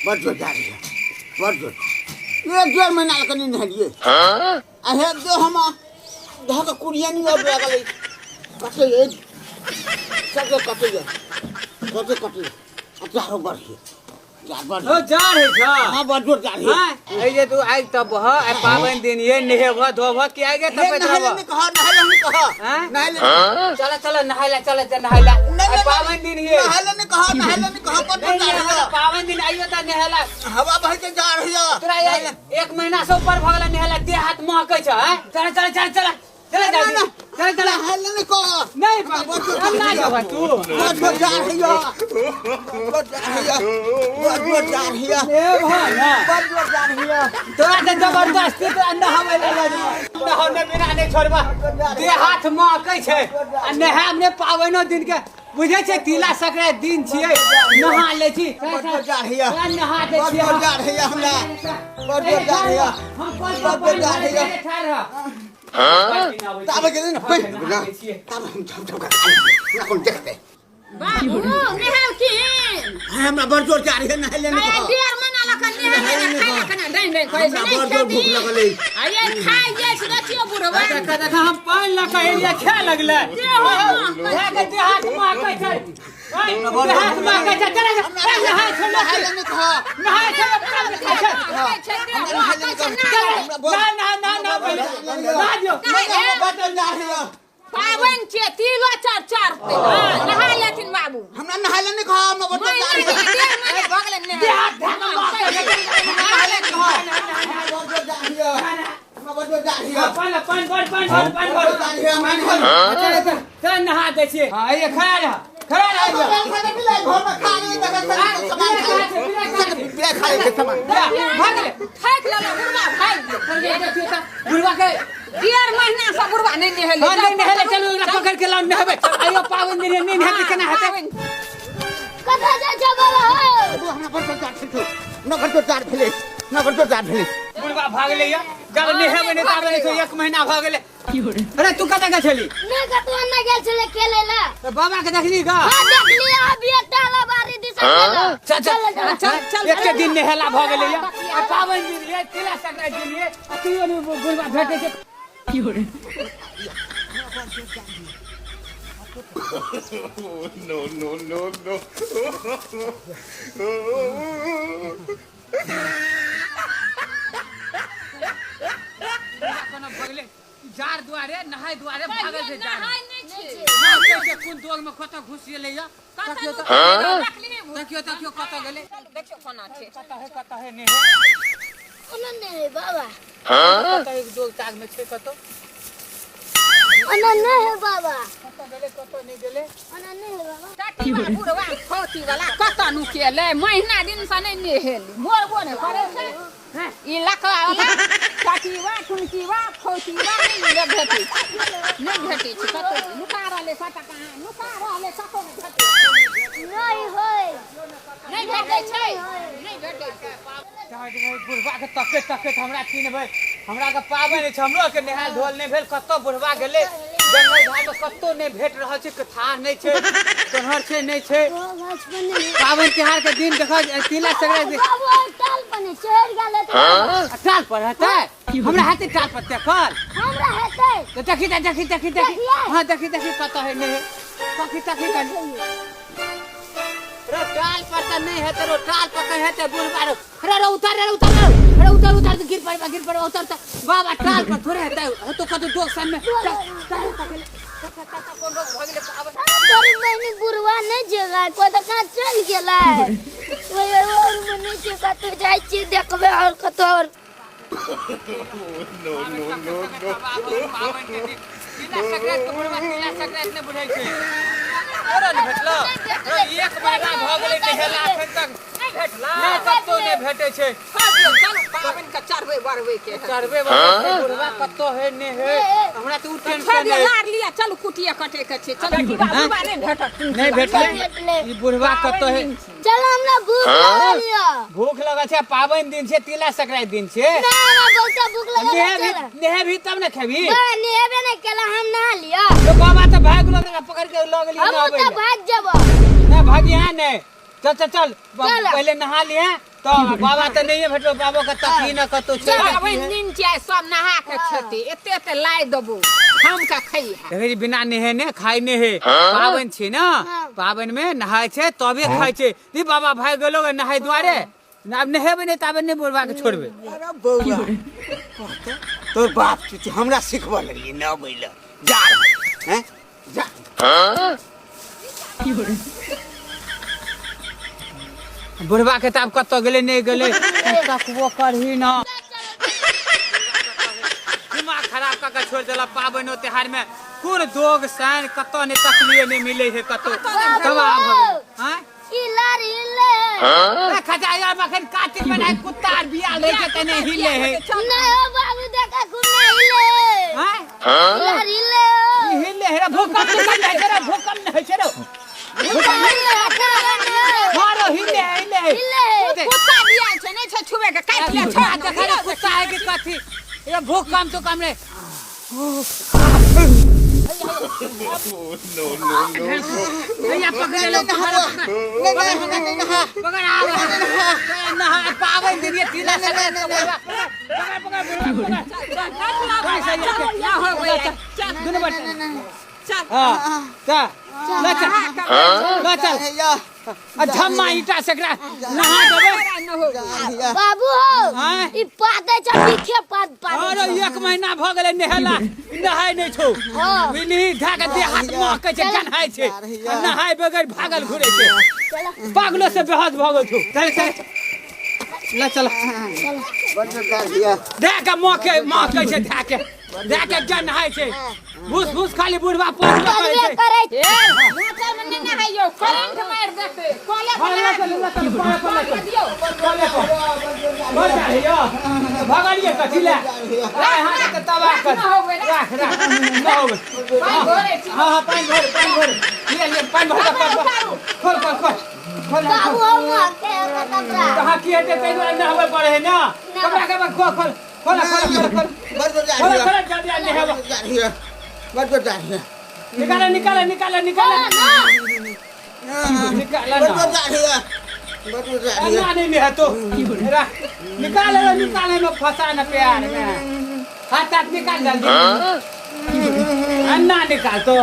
बड़ जोर जा रही है, बड़ जोर। एक डेढ़ महीना लग नहीं नहलिए। आ हे दे हम धऽ के कुड़िया नहीं अब लागल अछि। कटे अछि, सबके कटे सबके कटे। आ जाड़ो बढ़िए, जाड़ बढ़िए। ओ जाड़ है छा। हाँ, बड़ जोर जाड़ है। हाँ, ए जे तू आइ तब ह, आइ पाबनि दिन ये नहेब धोब कि आइ गे हे, तपैत नहाय रहब? ले नहीं कह, नहाय ले नहीं कह। हाँ? नहाय ले। चल चल नहाय ला, चल चल नहाय ला। नहीं, आइ नहीं, पाबनि दिन ये। नहाय ले नहीं कह, नहाय ले नहीं कह, बड़ जोर नहीं, जाड़ नहीं, है। पाबनि दिन आइयो त नहेला। हवा बहै के जा रही है। तोरा एक महीना से ऊपर भऽ गेलै नहेला, देह हाथ महकै छ, हैं? चल चल चल चल चल ना, दादी, ना। चल चल। नहाय ले नहीं कह। नहीं, बड़ जोर हम ना जा रही है। जेबै तू। बड़ जोर जा रही है। बड़ जोर जा रही है। बड़ जोर जा रही है। ए भाई, ना। बड़ जोर जा रही है। तोरा तऽ जबरदस्ती तोरा नहाबै लए लऽ जेबौ। नहाउने बिना नहि छोड़बह। देह हाथ महकै छै आ नहायब नहि पाबनिो दिन के बुझै छै, तिला संक्रांति दिन छियै, नहा लै छी। बड़ जोर जा रही है। तोरा नहा दै बड़ छियै। जोर जा रही है हमरा। बड़ जोर जा रही है। हम कल बड़ पर जोर जा रही है। ठाढ़ रह। ताबे गेलै ने, पैघ ना। ताबे हम झप झप के खा लेबै। हमरा कोन देखतै? बाबू नहेलखिन? हाँ, हमरा बड़ जोर जा रही है, नहाय ले नहीं आइ कह। डेढ़ महीना लऽ कऽ नहेले ने, खाइ लऽ कऽ ने, डाँइ डाँइ कहै छै, हमरा नहि बड़ जोर भूख खेबही। लगल अछि। आ ये खाइ जाइ छै, देखियौ बुढ़वा। देख देख, हम पानि लऽ कऽ एलियै, खाय लगलै। देह महकै खाय के देह हाथ महकै छै। ओइ, देह हाथ महकै छै। चल, चल, चल, नहाय छै, नहाय ले नहीं कह। नहाय छै, तब खाय छै। महकै छै, देह महकै छै, चल, नहा। ना ना ना ना, पहिले नहा दियौ। नहि, हमरा बड़ जोर जा रही है। पाबनि छियै, तिलो चढ़ चढ़तै। हँ, नहा लेथिन बाबू। हमरा नहाय ले नहीं कह, हमरा बड़ जोर जा महीना रही है। डेढ़ महीना भऽ गेलै नहेला। देह हाथ धए कऽ महकै छै। नहाय ले नहीं कह। हमरा बड़ जोर जा रही है। हमरा बड़ जोर जा रही है। पानि पानि भर, पानि भर, पानि भर। जा रही है, हमरा नहाय ले। चल चल चल, नहा दै छियै। हँ, आइए, खड़ा रह, खड़ा रह, आइए। घर में खा लेबै तखन सामान खा लेबै। बिलाइ खा लै छै सामान। जा, भऽ गेलै। थाकि लेलक बुढ़वा, भागि गेल। देखियौ तऽ बुढ़वा के डेढ़ महीना से बुढ़वा नहि नहेलै। हँ, नहि नहेलै। चलू, एकरा पकड़ के लाउ, नहेबै। आइयो पाबनि दिन है, नहि नहेतै केना हेतै? कतऽ जाइ छौ बाबा हौ? हमरा बड़ जोर भेलै, हमरा बड़ जोर भेलै, हमरा बड़ जोर भेलै। बुढ़वा भागलै या जब नहेबै नहि ताबे नहि छै, एक महीना भऽ गेलै। अरे, तू कतऽ गेल छली? नहि, कतौ नहि गेल छलै खेलै लए। तऽ बाबा के देखली गा? हँ, देखली, अभी एकटा बारी दिस गेल। चल चल चल, चल चल, एके दिन नहेला भऽ गेलै या। आ पाबनि दिन ये, तिला संक्रांति दिन ये, आ तैयो नहि बुढ़वा भेटै छै। No, no, no, no. कोनो भगले जार दुआरे, नहाय दुआरे भागल छै जार। नहाय नहि छै। नहाय छै, कोन दोग में कतऽ घुस गेलै या। कतऽ तकियो तऽ, देखली? तकियो तकियो, कतऽ गेलै? चलू, देखियौ कोना छै। कतऽ है, कतऽ है? नहि है। ओना नहि है बाबा। कतऽ एक दोग ताग में छै कतौ। ओना नहि है बाबा। कतऽ गेलै, कतऽ नहि गेलै? ओना नहि है बाबा। टाटी वाला बुढ़वा फौती वाला कतऽ नुकेलै? महीना दिन से नहि नहेली, मरबो नहि करै छै ई लकवा वाला। टाटीवा टुनकीवा फौतीवा नहि भेटै छै, नहि भेटै छै। कतौ नुका रहलै सबटा, कहाँ नुका रहलै? कतौ नहि भेटै छै। नहि होय। नहि भेटै छै, नहि भेटै छै। बुढ़वा के तकैत तकैत हमरा चिन्हबै। हमरा के पाबनि अछि, हमरो के नहायल धोअल नहि भेल। कतऽ बुढ़वा गेलै? जंगल झाड़ में कतौ नहि भेट रहल छै। थाह नहि छै कोन्हर छै, नहि छै। ओ गाछ पर नहि है। पाबनि तिहार के दिन देख, तिला संक्रांति। बाबू, ओहि टाल पर नहि चढ़ि गेल हेतै। आ टाल पर हेतै? हमरा हेतै टाल पर देखल? हमरा हेतै। तऽ देखी तऽ, देखी देखी देखी। देखियै? हँ, देखी देखी, कतऽ है, नहि है। तखी तखी कनी रो, टाल पर तऽ नहि हेतै रो। टाल पर तऽ हेतै बुढ़बा रो। रे रे, उतर रे, उतर रे, रे उतर उतर, गिर पड़बा, गिर पड़बा, उतर तऽ। बाबा, टाल पर थोड़े हेतै, हेतौ कतौ दोग सन में। चल चल, तक तक तक, कोन रोग भऽ गेलै पाबनि? तोरी बहिनी, बुढ़वा नहि छै, कोइ तऽ कहाँ चलि गेलै? ओहि और में नहि छै कतौ। जाइ छियै, देखबै और कतौ और। No, no, no, no. तिला संक्रांति के बुढ़वा तिला संक्रांति नहि बुझै छै। तोरा नहि भेटलौ? रो, एक महीना भऽ गेलै नहेला, एखन तक नहि भेटला। नहि, कतौ नहि भेटै छै। छोड़ि दियौ, चलू, पाबनि के चढ़बै बढ़बै के है। चढ़बे बढ़बै, बुढ़वा कतौ है, नहि है। हमरा तऽ उ छोड़ि टेंशन दियौ, है। लार लिअ, चलू, कुटिया कटे के छै। चलू, बुढ़वा बुढ़वा नहि भेटत। नहि भेटलै। भेटलै। ई बुढ़वा कतौ है? चल, हमरा भूख लागल यऽ। भूख लगल छै? पाबनि दिन छै, तिला संक्रांति दिन छै। नहि, हमरा बहुते भूख लागल है, नेहेबी चल। नेहेबी तब ने खेबी। बा, नेहेबे नहि केला, हम नहा लिअ। तो बाबा तऽ भागि गेलो, तकरा पकड़ के लऽ गेलियै हम नहबै तऽ लए। भागि जेबो। नहि, भागिहे नहि। चल चल चल, चल। पहिले नहा लिए तो बाबा तऽ नहिये भेटलो, बाबो के तकली न कतौ छै। पाबनि दिन छियै, सब नहा के खेतै, एते एते लाइ देबो हम का खैहा। देखै छी, बिना नहेने खाय नहि है। पाबनि छै ने, पाबनि में नहाय छै तबे खाय छै। दी बाबा भागि गेलो गे नहाय दुआरे। आब नहेबै नहि ताबे नहि बुढ़बा के छोड़बै। अरे बौआ, कहते तोर बाप चुची हमरा सिखबऽ लगली नहबै लए। जा हैं जा। बुढ़बा के तऽ आब कतऽ गेलै नहि गेलै, तकबो करही न। दिमाग खराब कऽ के छोड़ि देलक। पाबनि त्योहार में कोन दोग साइन कतऽ नहि तकलिए, नहि मिलै है कतौ, तबाह भऽ गेलै। आँय? ई लार हिले। ए खजा यार, अखन कार्तिक महीना कुत्ता आर बिया लै छै तऽ नहि हिले है। नहीं हो बाबू, देखा घूमने हिले। आँय? ई लार हिले हो। ई हिले है रे, भूकंप नहीं होइ छै रे, भूकंप नहीं होइ छै रे। हाँ रो, हिले है, हिले है। हिले है। कुत्ता बिया छै, नहि छै छुबे के, काटि ले छोड़ा, देखा रे, कुत्ता है कि कथी ये, भूकंप तो कम रे। No, no, no, no. भैया पकड़े लो, पकड़ पकड़ पकड़, आव नहा। पाबनि दिन ये तिला संक्रांति के बुढ़बा। पकड़ पकड़ बुढ़बा, पकड़। ना हो गया, चल। दुनू बट चल। हाँ, चल ल, चल ल, चल। आ झम्मा ईटा से एकरा नहा देबै। न हो गया। बाबू हो। आँय? ई पाते छ, बीखे पात पाते। अरे एक महीना भऽ गेलै नहेला, नहाय नहि छौ। हाँ। बुझली, धए के देह हाथ महकै छै, गन्हाय छै, आ नहाय बगैर भागल घुरै छै। चलो। पागलो से बेहोश भऽ गेल छौ। चल चल ल, चल। धए के महकै महकै छै, धए के धए के गन्हाय छै, भूस भूस खाली बुढ़वा पोछबे करै करबे छै। करै। ए मोटर में नहि नहाइयौ, करंट मारि देतै। कले पर हाँ, ल नहा चल, दियौ। ल चल, कले पर ल चल। दियौ। कले पर बड़ जाय यौ, भगलियै कथी लए? राय हाथ के तबाह कर। राख राख, न होबै। पानि भरै छी। हाँ हाँ, पानि भर, पानि भर, ले ले, पानि भर। खोल खोल खोल खोल खोल। बाबू हो, महके है कपड़ा। कहाँ की हेतै, ताहि दुआरे नहबै पड़ै है ने। कपड़ा के खोल खोल खोल खोल खोल खोल खोल खोल, जल्दी आ, नहेबै। निकाले निकाले निकाले निकाले निकाले ना। अन्ना नहीं नहीं तो निकाले निकाले में फंसा न प्यार में, हाथ हाथ निकाल जल्दी, अन्ना निकाल तो।